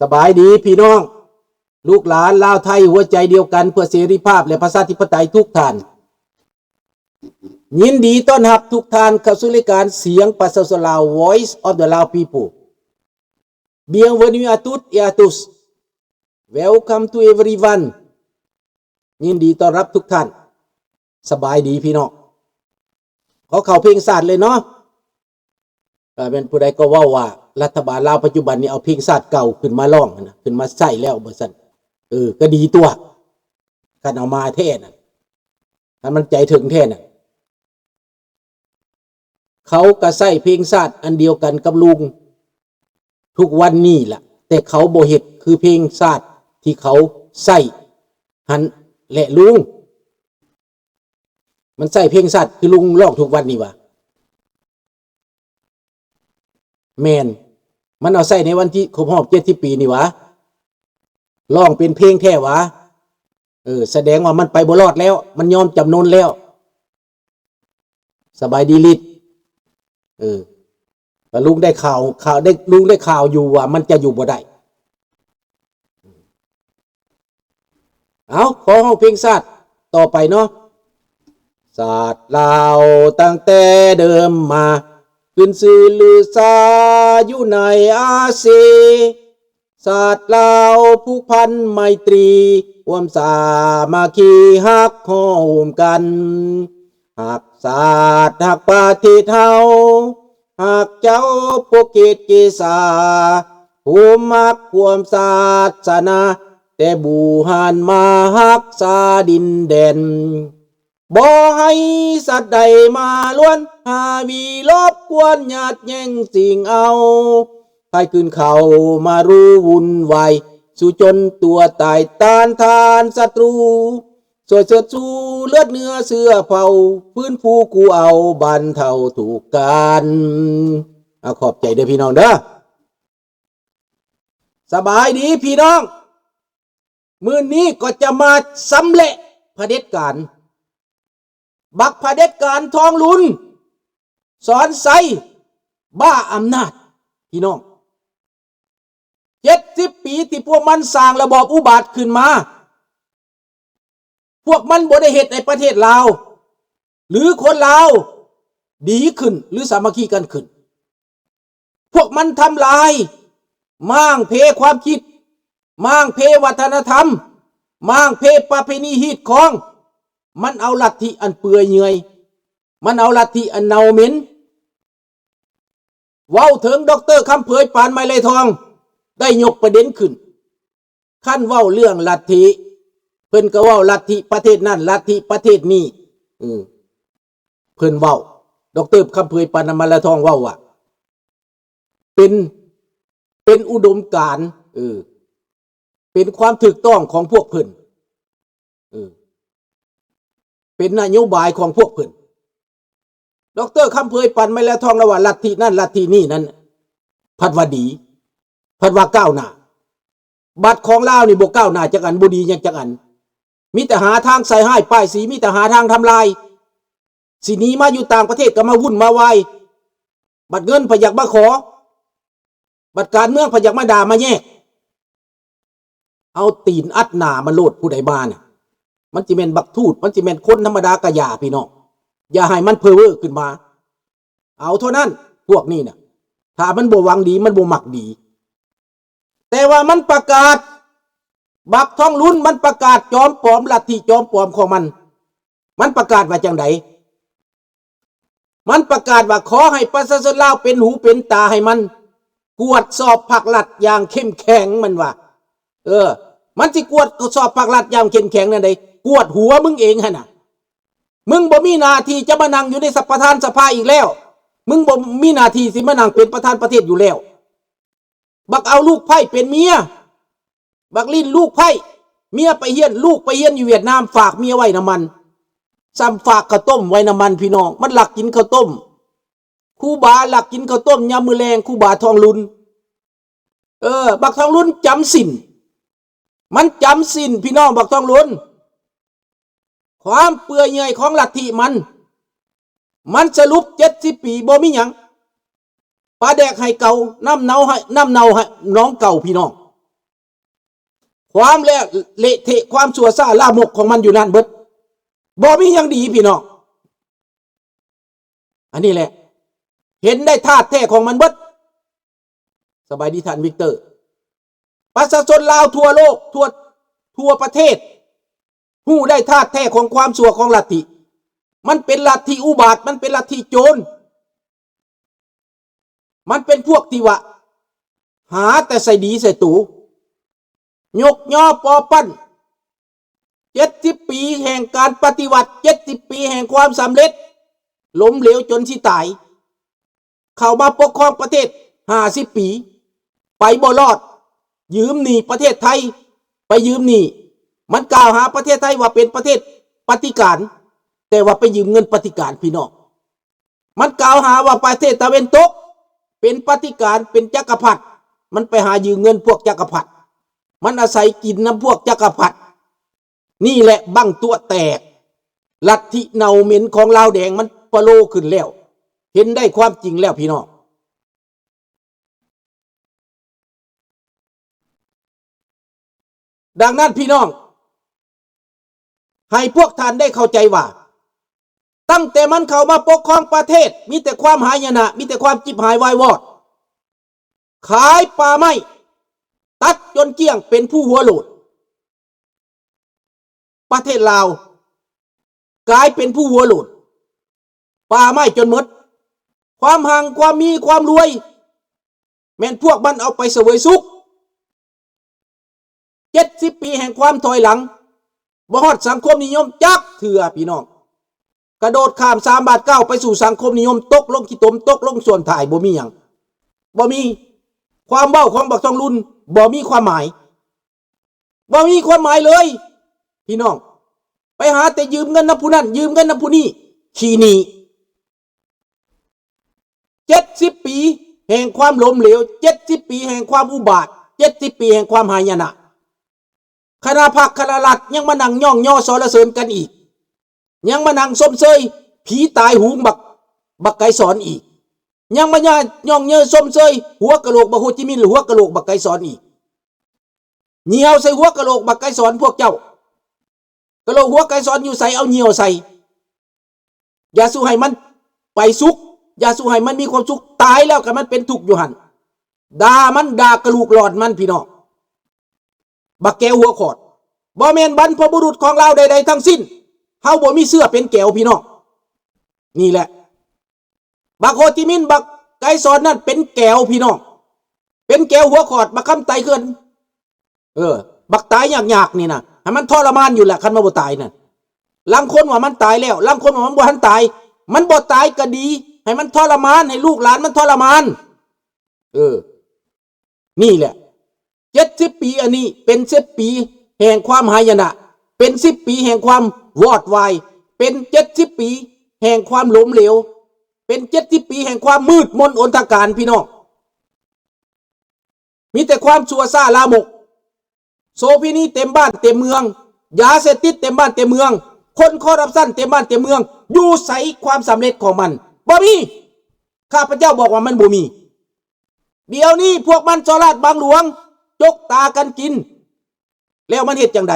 ສະບາຍດີພີ່ນ້ອງ ລູກຫຼານລາວໄທຫົວໃຈດຽວກັນເພື່ອເສລີພາບ ແລະ ປະຊາທິປະໄຕທຸກທ່ານ. ຍິນດີຕ້ອນຮັບທຸກທ່ານເຂົ້າສູ່ລາຍການສຽງປະຊາຊົນລາວ Voice of the Lao People. Bienvenue à toutes et à tous. Welcome to everyone. ຍິນດີຕ້ອນຮັບທຸກທ່ານ. ສະບາຍດີພີ່ນ້ອງ. ຂໍເຂົ້າເພງຊາດເລີຍເນາະ. ກໍແມ່ນຜູ້ໃດກໍເວົ້າວ່າ ລັດຖະບານລາວປັດຈຸບັນນີ້ເອົາເພງຊາດເກົ່າຂຶ້ນມາຮ້ອງຫັ້ນນະ ຂຶ້ນມາໃຊ້ແລ້ວວ່າຊັ້ນ. ເອີ ກໍດີຕົວະ ຄັນເອົາມາແທ້ນັ້ນ ຄັນມັນໃຈເຖິງແທ້ນັ້ນ. ເຂົາກໍໃຊ້ເພງຊາດອັນດຽວກັນກັບລຸງທຸກວັນນີ້ລະ ແຕ່ເຂົາບໍ່ເຮັດຄືເພງຊາດທີ່ເຂົາໃຊ້ຫັ້ນແຫຼະລຸງ. ມັນໃຊ້ເພງຊາດຄືລຸງຮ້ອງທຸກວັນນີ້ຫວາ? ແມ່ນ. ມັນເອົາໃຊ້ໃນວັນທີ່ຄົບຮອບເຈັດສິບປີນີ້ຫວາ? ຮ້ອງເປັນເພງແທ້ຫວາ? ເອີ ສະແດງວ່າມັນໄປບໍ່ລອດແລ້ວ ມັນຍອມຈຳນົນແລ້ວ. ສະບາຍດີລິດ. ເອີ ແຕ່ລຸງໄດ້ຂ່າວ ຂ່າວ ໄດ້ ລຸງໄດ້ຂ່າວຢູ່ວ່າມັນຈະຢູ່ບໍ່ໄດ້. ເອົາ ຂໍຮ້ອງເພງຊາດຕໍ່ໄປເນາະ. ຊາດລາວຕັ້ງແຕ່ເດີມມາ ຂຶ້ນຊື່ລືຊາຢູ່ໃນອາຊີ. ຊາດລາວຜູກພັນໄມຕີ ຮ່ວມສາມັກຄີຮັກຮ້ອມກັນ. ຮັກຊາດຮັກປະເທດເຮົາ ຮັກເຈົ້າພວກເກດເກສາ ຮ່ວມຮັກຮ່ວມສາສະໜາ ແຕ່ບູຮານມາຮັກສາດິນແດນ. ບໍ່ໃຫ້ສັດໃດມາລວນ ຫາວີລົບກວນ ຍາດແຍ່ງຊິງເອົາ ໃຜຂຶ້ນເຂົ້າມາຮູ້ວຸ່ນວາຍ ສູ້ຈົນຕົວຕາຍ ຕ້ານທານສັດຕູ ຊ່ວຍເຊີດຊູເລືອດເນື້ອເຊື້ອເຜົ່າ ຟື້ນຟູກູ້ເອົາບັນເທົາທຸກການ. ອາ ຂອບໃຈເດີພີ່ນ້ອງເດີ. ສະບາຍດີພີ່ນ້ອງ. ມື້ນີ້ກໍຈະມາຊຳແຫຼະຜະເດັດການ ບັກຜະເດັດການທອງລຸນ ສອນໄຊ ບ້າອຳນາດ. ພີ່ນ້ອງ ເຈັດສິບປີທີ່ພວກມັນສ້າງລະບອບອຸບາດຂຶ້ນມາ ພວກມັນບໍ່ໄດ້ເຮັດໃຫ້ປະເທດລາວ ຫຼື ຄົນລາວດີຂຶ້ນ ຫຼື ສາມັກຄີກັນຂຶ້ນ. ພວກມັນທຳລາຍ ມ້າງເພຄວາມຄິດ ມ້າງເພວັດທະນະທຳ ມ້າງເພປະເພນີຮີດຄອງ. ມັນເອົາລັດທິອັນເປື່ອຍເຫຍື່ອຍ ມັນເອົາລັດທິອັນເນົ່າເໝັນ. ເວົ້າເຖິງ ດອກເຕີ ຄຳເຜີຍ ປານໄມໄລທອງ ໄດ້ຍົກປະເດັນຂຶ້ນ. ຄັນເວົ້າເລື່ອງລັດທິ ເພິ່ນກໍເວົ້າລັດທິປະເທດນັ້ນ ລັດທິປະເທດນີ້. ເອີ ເພິ່ນເວົ້າ ດອກເຕີ ຄຳເຜີຍ ປານໄມໄລທອງ ເວົ້າວ່າ ເປັນ ເປັນອຸດົມການ ເອີ ເປັນຄວາມຖືກຕ້ອງຂອງພວກເພິ່ນ ເອີ ເປັນນະໂຍບາຍຂອງພວກເພິ່ນ. ດອກເຕີ ຄຳເຜີຍ ປານໄມໄລທອງ ລາວວ່າລັດທິນັ້ນລັດທິນີ້ນັ້ນ ພັດວ່າດີ ພັດວ່າກ້າວໜ້າ. ບັດຂອງລາວນີ້ບໍ່ກ້າວໜ້າຈັກອັນ ບໍ່ດີຫຍັງຈັກອັນ ມີແຕ່ຫາທາງໃສ່ຮ້າຍປ້າຍສີ ມີແຕ່ຫາທາງທຳລາຍ. ຊິໜີມາຢູ່ຕ່າງປະເທດກໍມາວຸ່ນມາວາຍ ບັດເງິນພັດຢາກມາຂໍ ບັດການເມືອງພັດຢາກມາດ່າມາແຍກ. ເອົາຕີນອັດໜ້າມັນໂລດ ຜູ້ໃດມານະ ມັນຊິແມ່ນບັກທູດ ມັນຊິແມ່ນຄົນທຳມະດາກະຢ່າ ພີ່ນ້ອງ ຢ່າໃຫ້ມັນເພີເວີຂຶ້ນມາ. ເອົາເທົ່ານັ້ນ ພວກນີ້ນະ ຖ້າມັນບໍ່ຫວັງດີ ມັນບໍ່ມັກດີ. ແຕ່ວ່າມັນປະກາດ ບັກທອງລຸນ ມັນປະກາດຈອມປອມ ລັດທິຈອມປອມຂອງມັນ. ມັນປະກາດວ່າຈັ່ງໃດ? ມັນປະກາດວ່າ ຂໍໃຫ້ປະຊາຊົນລາວເປັນຫູເປັນຕາໃຫ້ມັນ ກວດສອບພັກລັດຢ່າງເຂັ້ມແຂງ ມັນວ່າ. ເອີ ມັນຊິກວດສອບພັກລັດຢ່າງເຂັ້ມແຂງແນວໃດ? ກວດຫົວມຶງເອງຫັ້ນນະ. ມຶງບໍ່ມີໜ້າທີ່ຈະມານັ່ງຢູ່ໃນສະ ປະທານສະພາອີກແລ້ວ. ມຶງບໍ່ມີໜ້າທີ່ຊິມານັ່ງເປັນປະທານປະເທດຢູ່ແລ້ວ. ບັກເອົາລູກໃພ້ເປັນເມຍ ບັກຫຼິ້ນລູກໃພ້ ເມຍໄປຮຽນ ລູກໄປຮຽນຢູ່ຫວຽດນາມ ຝາກເມຍໄວ້ນຳມັນ ສ່ຳຝາກເຂົ້າຕົ້ມໄວ້ນຳມັນ ພີ່ນ້ອງ. ມັນລັກກິນເຂົ້າຕົ້ມ ຄູບາລັກກິນເຂົ້າຕົ້ມຍາມມື້ແລງ ຄູບາທອງລຸນ. ເອີ ບັກທອງລຸນຈຳສິນ ມັນຈຳສິນ ພີ່ນ້ອງ ບັກທອງລຸນ. ຄວາມເປື່ອຍເຫຍື່ອຍຂອງລັດທິມັນ ມັນສະຫຼຸບເຈັດສິບປີບໍ່ມີຫຍັງ ປາແດກໄຫເກົ່າ ນ້ຳເນົ່າໄຫ ນ້ຳເນົ່າໄຫໜອງເກົ່າ ພີ່ນ້ອງ. ຄວາມແລະເລະເທະ ຄວາມຊົ່ວຊ້າລາມົກຂອງມັນຢູ່ນັ້ນເບິດ. ບໍ່ມີຫຍັງດີພີ່ນ້ອງ. ອັນນີ້ແຫຼະ ເຫັນໄດ້ທາດແທ້ຂອງມັນເບິດ. ສະບາຍດີທ່ານວິກເຕີ. ປະຊາຊົນລາວທົ່ວໂລກ ທົ່ວ ທົ່ວປະເທດ ຮູ້ໄດ້ທາດແທ້ຂອງຄວາມຊົ່ວຂອງລັດທິ. ມັນເປັນລັດທິອຸບາດ, ມັນເປັນລັດທິໂຈນ. ມັນເປັນພວກທີ່ວ່າ ຫາແຕ່ໃສ່ດີໃສ່ໂຕ, ຍົກຍໍປໍປັ້ນ ເຈັດສິບປີແຫ່ງການປະຕິວັດ, ເຈັດສິບປີແຫ່ງຄວາມສຳເລັດ, ລົ້ມເຫຼວຈົນຊິຕາຍ. ເຂົ້າມາປົກຄອງປະເທດຫ້າສິບປີ ໄປບໍ່ລອດ, ຢືມໜີ້ປະເທດໄທ, ໄປຢືມໜີ້. ມັນກ່າວຫາປະເທດໄທວ່າເປັນປະເທດປະຕິການ, ແຕ່ວ່າໄປຢືມເງິນປະຕິການ ພີ່ນ້ອງ. ມັນກ່າວຫາວ່າປະເທດຕາເວັນຕົກເປັນປະຕິການ, ເປັນຈັກກະພັດ, ມັນໄປຫາຢືມເງິນພວກຈັກກະພັດ, ມັນອາໄສກິນນຳພວກຈັກກະພັດ. ນີ້ແຫຼະບັ້ງຕົວະແຕກ, ລັດທິເນົ່າເໝັນຂອງລາວແດງມັນປະໂລຂຶ້ນແລ້ວ, ເຫັນໄດ້ຄວາມຈິງແລ້ວພີ່ນ້ອງ. ດັ່ງນັ້ນພີ່ນ້ອງ, ໃຫ້ພວກທ່ານໄດ້ເຂົ້າໃຈວ່າ ຕັ້ງແຕ່ມັນເຂົ້າມາປົກຄອງປະເທດ ມີແຕ່ຄວາມຫາຍະນະ, ມີແຕ່ຄວາມຈິບຫາຍວາຍວອດ, ຂາຍປ່າໄມ້, ຕັດຈົນກ້ຽງ, ເປັນຜູ້ຫົວໂຫຼນ. ປະເທດລາວກາຍເປັນຜູ້ຫົວໂຫຼນ, ປ່າໄມ້ຈົນໝົດ. ຄວາມຮັ່ງ, ຄວາມມີ, ຄວາມລວຍ ແມ່ນພວກມັນເອົາໄປສະເຫວີຍສຸກ. ເຈັດສິບປີແຫ່ງຄວາມຖອຍຫຼັງ, ບໍ່ຮອດສັງຄົມນິຍົມຈັກເທື່ອພີ່ນ້ອງ. ກະໂດດຂ້າມສາມບາດເກົ້າໄປສູ່ສັງຄົມນິຍົມ, ຕົກລົງຂີ້ຕົມ, ຕົກລົງສ້ວນຖ່າຍ, ບໍ່ມີຫຍັງ, ບໍ່ມີ. ຄວາມເວົ້າຂອງບັກທອງລຸນບໍ່ມີຄວາມໝາຍ, ບໍ່ມີຄວາມໝາຍເລີຍພີ່ນ້ອງ. ໄປຫາແຕ່ຢືມເງິນນຳຜູ້ນັ້ນ, ຢືມເງິນນຳຜູ້ນີ້, ຂີ້ໜີ້. ເຈັດສິບປີແຫ່ງຄວາມລົ້ມເຫຼວ, ເຈັດສິບປີແຫ່ງຄວາມອຸບາດ, ເຈັດສິບປີແຫ່ງຄວາມຫາຍະນະ. ຄະນະພັກຄະນະລັດຍັງມານັ່ງຍ້ອງຍໍສັນລະເສີນກັນອີກ, ຍັງມານັ່ງຊົມເຊີຍຜີຕາຍໂຫງບັກ, ບັກໄກສອນອີກ, ຍັງມາຍ້ອງເຍີຊົມເຊີຍຫົວກະໂຫຼກບັກໂຮຈິມິນ ຫຼື ຫົວກະໂຫຼກບັກໄກສອນອີກ. ຍ່ຽວໃສ່ຫົວກະໂຫຼກບັກໄກສອນພວກເຈົ້າ. ກະໂຫຼກຫົວໄກສອນຢູ່ໃສ ເອົາຍ່ຽວໃສ່. ຢ່າສູ່ໃຫ້ມັນໄປສຸກ, ຢ່າສູ່ໃຫ້ມັນມີຄວາມສຸກ, ຕາຍແລ້ວກະມັນເປັນທຸກຢູ່ຫັ້ນ. ດ່າມັນ, ດ່າກະດູກຫຼອນມັນ ພີ່ນ້ອງ. ບັກແກວຫົວຂອດ, ບໍ່ແມ່ນບັນພະບຸລຸດຂອງລາວໃດໆທັງສິ້ນ. ເຮົາບໍ່ມີເຊື້ອເປັນແກວ ພີ່ນ້ອງ. ນີ້ແຫຼະ ບັກໂຮຈິມິນ ບັກໄກສອນນັ້ນເປັນແກວ ພີ່ນ້ອງ, ເປັນແກວຫົວຂອດ. ບັກຄຳໄຕເຂື່ອນ ເອີ ບັກຕາຍຍາກໆນີ້ນະ ໃຫ້ມັນທໍລະມານຢູ່ແຫຼະ. ຄັນວ່າບໍ່ຕາຍນັ້ນ, ລາງຄົນວ່າມັນຕາຍແລ້ວ, ລາງຄົນວ່າມັນບໍ່ທັນຕາຍ. ມັນບໍ່ຕາຍກະດີ, ໃຫ້ມັນທໍລະມານ, ໃຫ້ລູກຫຼານມັນທໍລະມານ. ເອີ ນີ້ແຫຼະ ເຈັດສິບປີອັນນີ້ເປັນສິບປີແຫ່ງຄວາມຫາຍະນະ, ເປັນສິບປີແຫ່ງຄວາມວອດວາຍ, ເປັນເຈັດສິບປີແຫ່ງຄວາມລົ້ມເຫຼວ, ເປັນເຈັດສິບປີແຫ່ງຄວາມມືດມົນອົນທະການ ພີ່ນ້ອງ. ມີແຕ່ຄວາມຊົ່ວຊ້າລາມົກ, ໂສເພນີເຕັມບ້ານເຕັມເມືອງ, ຢາເສບຕິດເຕັມບ້ານເຕັມເມືອງ, ຄົນຄໍຣັບຊັນເຕັມບ້ານເຕັມເມືອງ. ຢູ່ໃສຄວາມສຳເລັດຂອງມັນ? ບໍ່ມີ. ຂ້າພະເຈົ້າບອກວ່າມັນບໍ່ມີ. ດຽວນີ້ພວກມັນສໍ້ລາດບັງຫຼວງ, ຈົກຕາກັນກິນ. ແລ້ວມັນເຮັດຈັ່ງໃດ?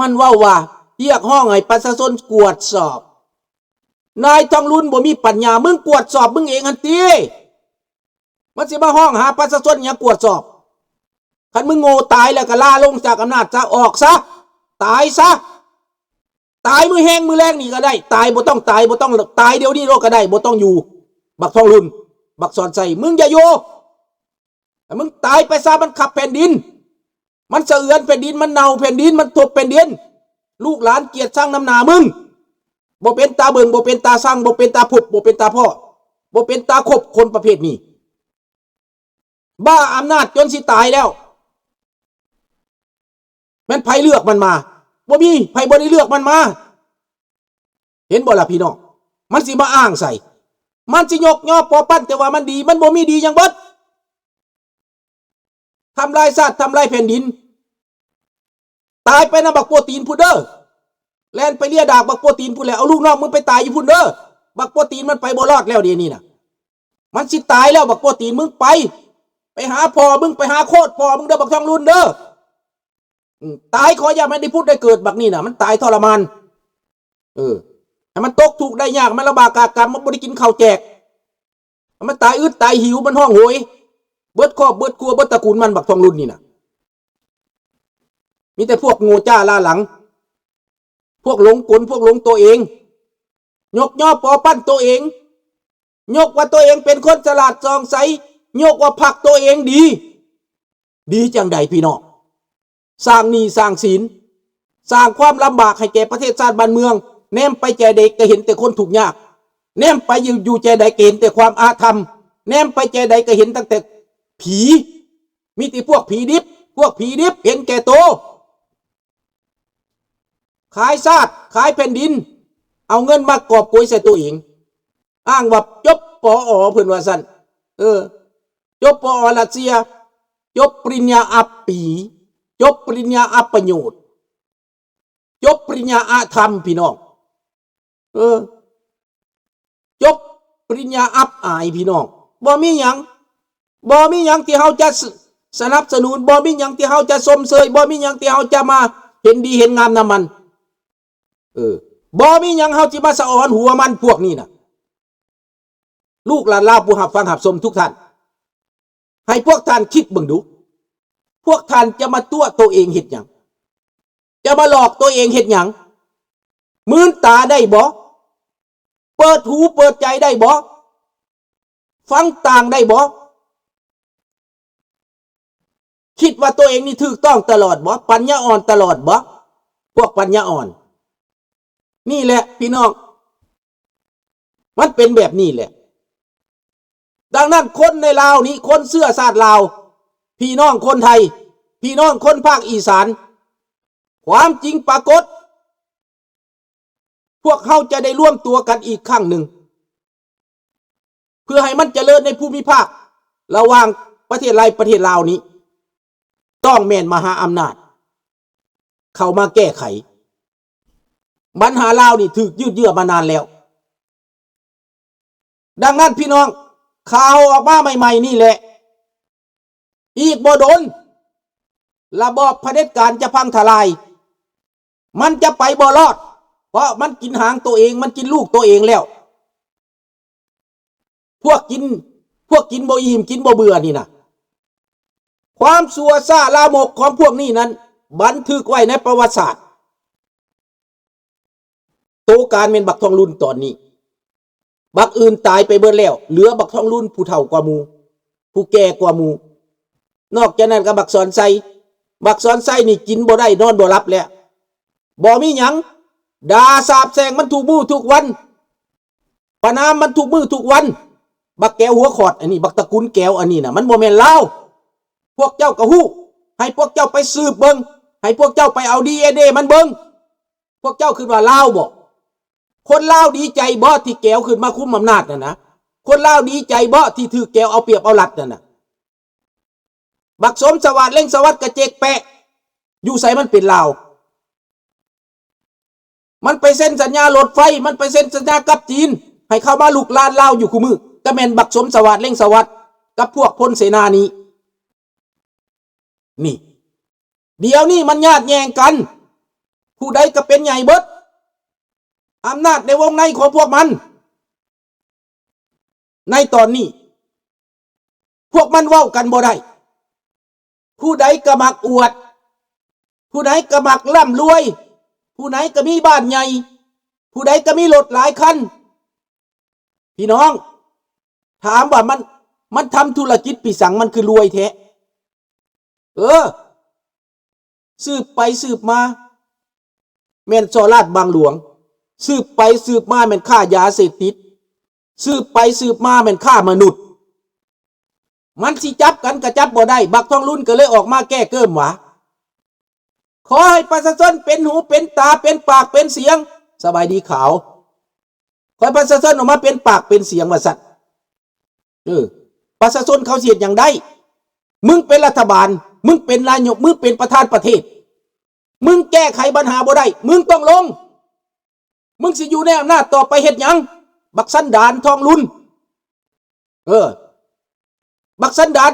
ມັນເວົ້າວ່າຮຽກຮ້ອງໃຫ້ປະຊາຊົນກວດສອບ. ນາຍທອງລຸນບໍ່ມີປັນຍາ, ມຶງກວດສອບມຶງເອງຫັ້ນຕິ. ມັນຊິມາຮ້ອງຫາປະຊາຊົນຫຍັງກວດສອບ? ຄັນມຶງໂງ່ຕາຍແລ້ວກໍລາລົງຈາກອຳນາດຊະ, ອອກຊະ, ຕາຍຊະ. ຕາຍມື້ແຮງມື້ແລງນີ້ກໍໄດ້, ຕາຍ ບໍ່ຕ້ອງຕາຍ, ບໍ່ຕ້ອງຕາຍດຽວນີ້ໂລດກໍໄດ້, ບໍ່ຕ້ອງຢູ່. ບັກທອງລຸນ, ບັກສອນໄຊ, ມຶງຢ່າຢູ່. ໃຫ້ມຶງຕາຍໄປຊະ, ມັນຂັບແຜ່ນດິນ, ມັນສະເອືອນແຜ່ນດິນ, ມັນເນົ່າແຜ່ນດິນ, ມັນທົບແຜ່ນດິນ. ລູກຫຼານກຽດຊັງນຳໜ້າມຶງ. ບໍ່ເປັນຕາເບິ່ງ, ບໍ່ເປັນຕາຊັງ, ບໍ່ເປັນຕາພົບ, ບໍ່ເປັນຕາພໍ້, ບໍ່ເປັນຕາຄົບຄົນປະເພດນີ້. ບ້າອຳນາດຈົນຊິຕາຍແລ້ວ. ແມ່ນໃຜເລືອກມັນມາ? ບໍ່ມີໃຜບໍ່ໄດ້ເລືອກມັນມາ. ເຫັນບໍ່ລະພີ່ນ້ອງ? ມັນຊິມາອ້າງໃສ່, ມັນຊິຍົກຍໍປໍປັ້ນແຕ່ວ່າມັນດີ, ມັນບໍ່ມີດີຫຍັງເບິດ. ທຳລາຍຊາດ, ທຳລາຍແຜ່ນດິນ. ຕາຍໄປນຳບັກໂປ້ຕີນພຸ້ນເດີ. ແລ່ນໄປເລຍດາກບັກໂປ້ຕີນພຸ້ນແຫຼະ, ເອົາລູກນ້ອງມຶງໄປຕາຍຢູ່ພຸ້ນເດີ. ບັກໂປ້ຕີນມັນໄປບໍ່ລອດແລ້ວດຽວນີ້ນະ. ມັນຊິຕາຍແລ້ວບັກໂປ້ຕີນ, ມຶງໄປ, ໄປຫາພໍ່ມຶງ, ໄປຫາໂຄດພໍ່ມຶງເດີ ບັກທອງລຸນເດີ. ອືມ ຕາຍຂໍຢ່າໃຫ້ໄດ້ຜຸດໄດ້ເກີດ ບັກນີ້ນະ ມັນຕາຍທໍລະມານ. ເອີ ໃຫ້ມັນຕົກທຸກໄດ້ຍາກ ມັນລຳບາກກາກຳ ມັນບໍ່ໄດ້ກິນເຂົ້າແຈກ ໃຫ້ມັນຕາຍອຶດຕາຍຫິວ ມັນຮ້ອງໂຫຍ ເບິດຄອບເບິດຄົວ ເບິດຕະກຸນມັນ ບັກທອງລຸນນີ້ນະ. ມີແຕ່ພວກໂງ່ຈ້າລ້າຫຼັງ ພວກຫຼົງກົນ ພວກຫຼົງຕົວເອງ ຍົກຍໍ້ປໍປັ້ນຕົວເອງ ຍົກວ່າຕົວເອງເປັນຄົນສະຫຼາດສ່ອງໃສ ຍົກວ່າພັກຕົວເອງດີ. ດີຈັ່ງໃດພີ່ນ້ອງ? ສ້າງໜີ້ສ້າງສິນ ສ້າງຄວາມລຳບາກໃຫ້ແກ່ປະເທດຊາດບ້ານເມືອງ. ແນມໄປແຈໃດກໍເຫັນແຕ່ຄົນທຸກຍາກ ແນມໄປຢູ່ ຢູ່ແຈໃດກໍເຫັນແຕ່ຄວາມອາທຳ ແນມໄປແຈໃດກໍເຫັນຕັ້ງແຕ່ຜີ ມີແຕ່ພວກຜີດິບ ພວກຜີດິບເຫັນແກ່ໂຕ ຂາຍຊາດຂາຍແຜ່ນດິນ ເອົາເງິນມາກອບໂກຍໃສ່ຕົວເອງ ອ້າງວ່າຈົບ ປອ ເພິ່ນວ່າຊັ້ນ. ເອີ ຈົບ ປອ ຣັດເຊຍ ຈົບປະລິນຍາອັບປີ ຈົບປະລິນຍາອັບປະໂຫຍດ ຈົບປະລິນຍາອະທຳ ພີ່ນ້ອງ. ເອີ ຈົບປະລິນຍາອັບອາຍ ພີ່ນ້ອງ. ບໍ່ມີຫຍັງ ບໍ່ມີຫຍັງທີ່ເຮົາຈະ ສ- ສະໜັບສະໜູນ ບໍ່ມີຫຍັງທີ່ເຮົາຈະຊົມເຊີຍ ບໍ່ມີຫຍັງທີ່ເຮົາຈະມາເຫັນດີເຫັນງາມນຳມັນ. ເອີ ບໍ່ມີຫຍັງເຮົາຊິມາສະອອນຫົວມັນ ພວກນີ້ນະ. ລູກຫຼານລາວຜູ້ຮັບຟັງຮັບຊົມທຸກທ່ານ ໃຫ້ພວກທ່ານຄິດເບິ່ງດູ ພວກທ່ານຈະມາຕົວະໂຕເອງເຮັດຫຍັງ? ຈະມາຫຼອກໂຕເອງເຮັດຫຍັງ? ມື່ນຕາໄດ້ບໍ່? ເປີດຫູເປີດໃຈໄດ້ບໍ່? ຟັງຕ່າງໄດ້ບໍ່? ຄິດວ່າໂຕເອງນີ້ຖືກຕ້ອງຕະຫຼອດບໍ່? ປັນຍາອ່ອນຕະຫຼອດບໍ່? ພວກປັນຍາອ່ອນ ນີ້ແຫຼະພີ່ນ້ອງ ມັນເປັນແບບນີ້ແຫຼະ. ດັ່ງນັ້ນຄົນໃນລາວນີ້ ຄົນເຊື້ອຊາດລາວ ພີ່ນ້ອງຄົນໄທ ພີ່ນ້ອງຄົນພາກອີສານ ຄວາມຈິງປາກົດ ພວກເຮົາຈະໄດ້ລວມຕົວກັນອີກຄັ້ງໜຶ່ງ ເພື່ອໃຫ້ມັນຈະເລີນໃນພູມິພາກລະຫວ່າງປະເທດໄທປະເທດລາວນີ້ ຕ້ອງແມ່ນມະຫາອຳນາດເຂົ້າມາແກ້ໄຂ. ບັນຫາລາວນີ້ຖືກຍືດເຢື້ອມານານແລ້ວ. ດັ່ງນັ້ນພີ່ນ້ອງ ຂ່າວອອກມາໃໝ່ໆນີ້ແຫຼະ ອີກບໍ່ດົນ ລະບອບຜະເດັດການຈະພັງທະລາຍ ມັນຈະໄປບໍ່ລອດ ເພາະມັນກິນຫາງໂຕເອງ ມັນກິນລູກໂຕເອງແລ້ວ. ພວກກິນ ພວກກິນບໍ່ອີ່ມ ກິນບໍ່ເບື່ອນີ້ນະ ຄວາມຊົ່ວຊ້າລາມົກຂອງພວກນີ້ນັ້ນ ບັນທຶກໄວ້ໃນປະຫວັດສາດ. ໂຕການແມ່ນບັກທອງລຸນຕອນນີ້ ບັກອື່ນຕາຍໄປເບິດແລ້ວ ເຫຼືອບັກທອງລຸນຜູ້ເຖົ້າກວ່າໝູ່ ຜູ້ແກ່ກວ່າໝູ່. ນອກຈາກນັ້ນກໍບັກສອນໄຊ ບັກສອນໄຊນີ້ກິນບໍ່ໄດ້ນອນບໍ່ຫຼັບແລ້ວ ບໍ່ມີຫຍັງ ດ່າສາບແຊ່ງມັນທຸກມື້ທຸກວັນ ປະນາມມັນທຸກມື້ທຸກວັນ. ບັກແກ້ວຫົວຂອດອັນນີ້ ບັກຕະກຸນແກ້ວອັນນີ້ນະ ມັນບໍ່ແມ່ນລາວ. ພວກເຈົ້າກໍຮູ້ ໃຫ້ພວກເຈົ້າໄປສືບເບິ່ງ ໃຫ້ພວກເຈົ້າໄປເອົາດີເອັນເອມັນເບິ່ງ. ພວກເຈົ້າຄິດວ່າລາວບໍ? ຄົນລາວດີໃຈບໍທີ່ແກ້ວຂຶ້ນມາຄຸມອຳນາດນັ້ນນະ? ຄົນລາວດີໃຈບໍທີ່ຖືກແກ້ວເອົາປຽບເອົາລັດນັ້ນນະ? ບັກສົມສະຫວາດ ເລັ່ງສະຫວັດ ກະເຈັກແປະ ຢູ່ໃສມັນເປັນລາວ? ມັນໄປເຊັນສັນຍາລົດໄຟ ມັນໄປເຊັນສັນຍາກັບຈີນ ໃຫ້ເຂົ້າມາລຸກລານລາວຢູ່ຄູ່ມື້ ກະແມ່ນບັກສົມສະຫວາດ ເລັ່ງສະຫວັດ ກັບພວກພົນເສນານີ້. ນີ້ ດຽວນີ້ມັນຍາດແຍ່ງກັນ ຜູ້ໃດກະເປັນໃຫຍ່ເບິດ ອຳນາດໃນວົງໃນຂອງພວກມັນ ໃນຕອນນີ້ ພວກມັນເວົ້າກັນບໍ່ໄດ້ ຜູ້ໃດກະມັກອວດ ຜູ້ໃດກະມັກລ່ຳລວຍ ຜູ້ໃດກະມີບ້ານໃຫຍ່ ຜູ້ໃດກະມີລົດຫຼາຍຄັນ. ພີ່ນ້ອງ ຖາມວ່າມັນ ມັນທຳທຸລະກິດປີສັງ ມັນຄືລວຍແທ້? ເອີ ສືບໄປສືບມາ ແມ່ນສໍ້ລາດບັງຫຼວງ ສືບໄປສືບມາແມ່ນຄ້າຢາເສບຕິດ ສືບໄປສືບມາແມ່ນຄ້າມະນຸດ. ມັນຊິຈັບກັນກະຈັບບໍ່ໄດ້ ບັກທອງລຸນກະເລີຍອອກມາແກ້ເກີ້ມວ່າ ຂໍໃຫ້ປະຊາຊົນເປັນຫູເປັນຕາ ເປັນປາກເປັນສຽງ. ສະບາຍດີຂາວ ຂໍໃຫ້ປະຊາຊົນອອກມາເປັນປາກເປັນສຽງວ່າຊັ້ນ. ເອີ ປະຊາຊົນເຂົາຊິເຮັດຫຍັງໄດ້? ມຶງເປັນລັດຖະບານ ມຶງເປັນນາຍົກ ມຶງເປັນປະທານປະເທດ ມຶງແກ້ໄຂບັນຫາບໍ່ໄດ້ ມຶງຕ້ອງລົງ. ມຶງຊິຢູ່ໃນອຳນາດຕໍ່ໄປເຮັດຫຍັງ? ບັກສັນດານທອງລຸນ ເອີ ບັກສັນດານ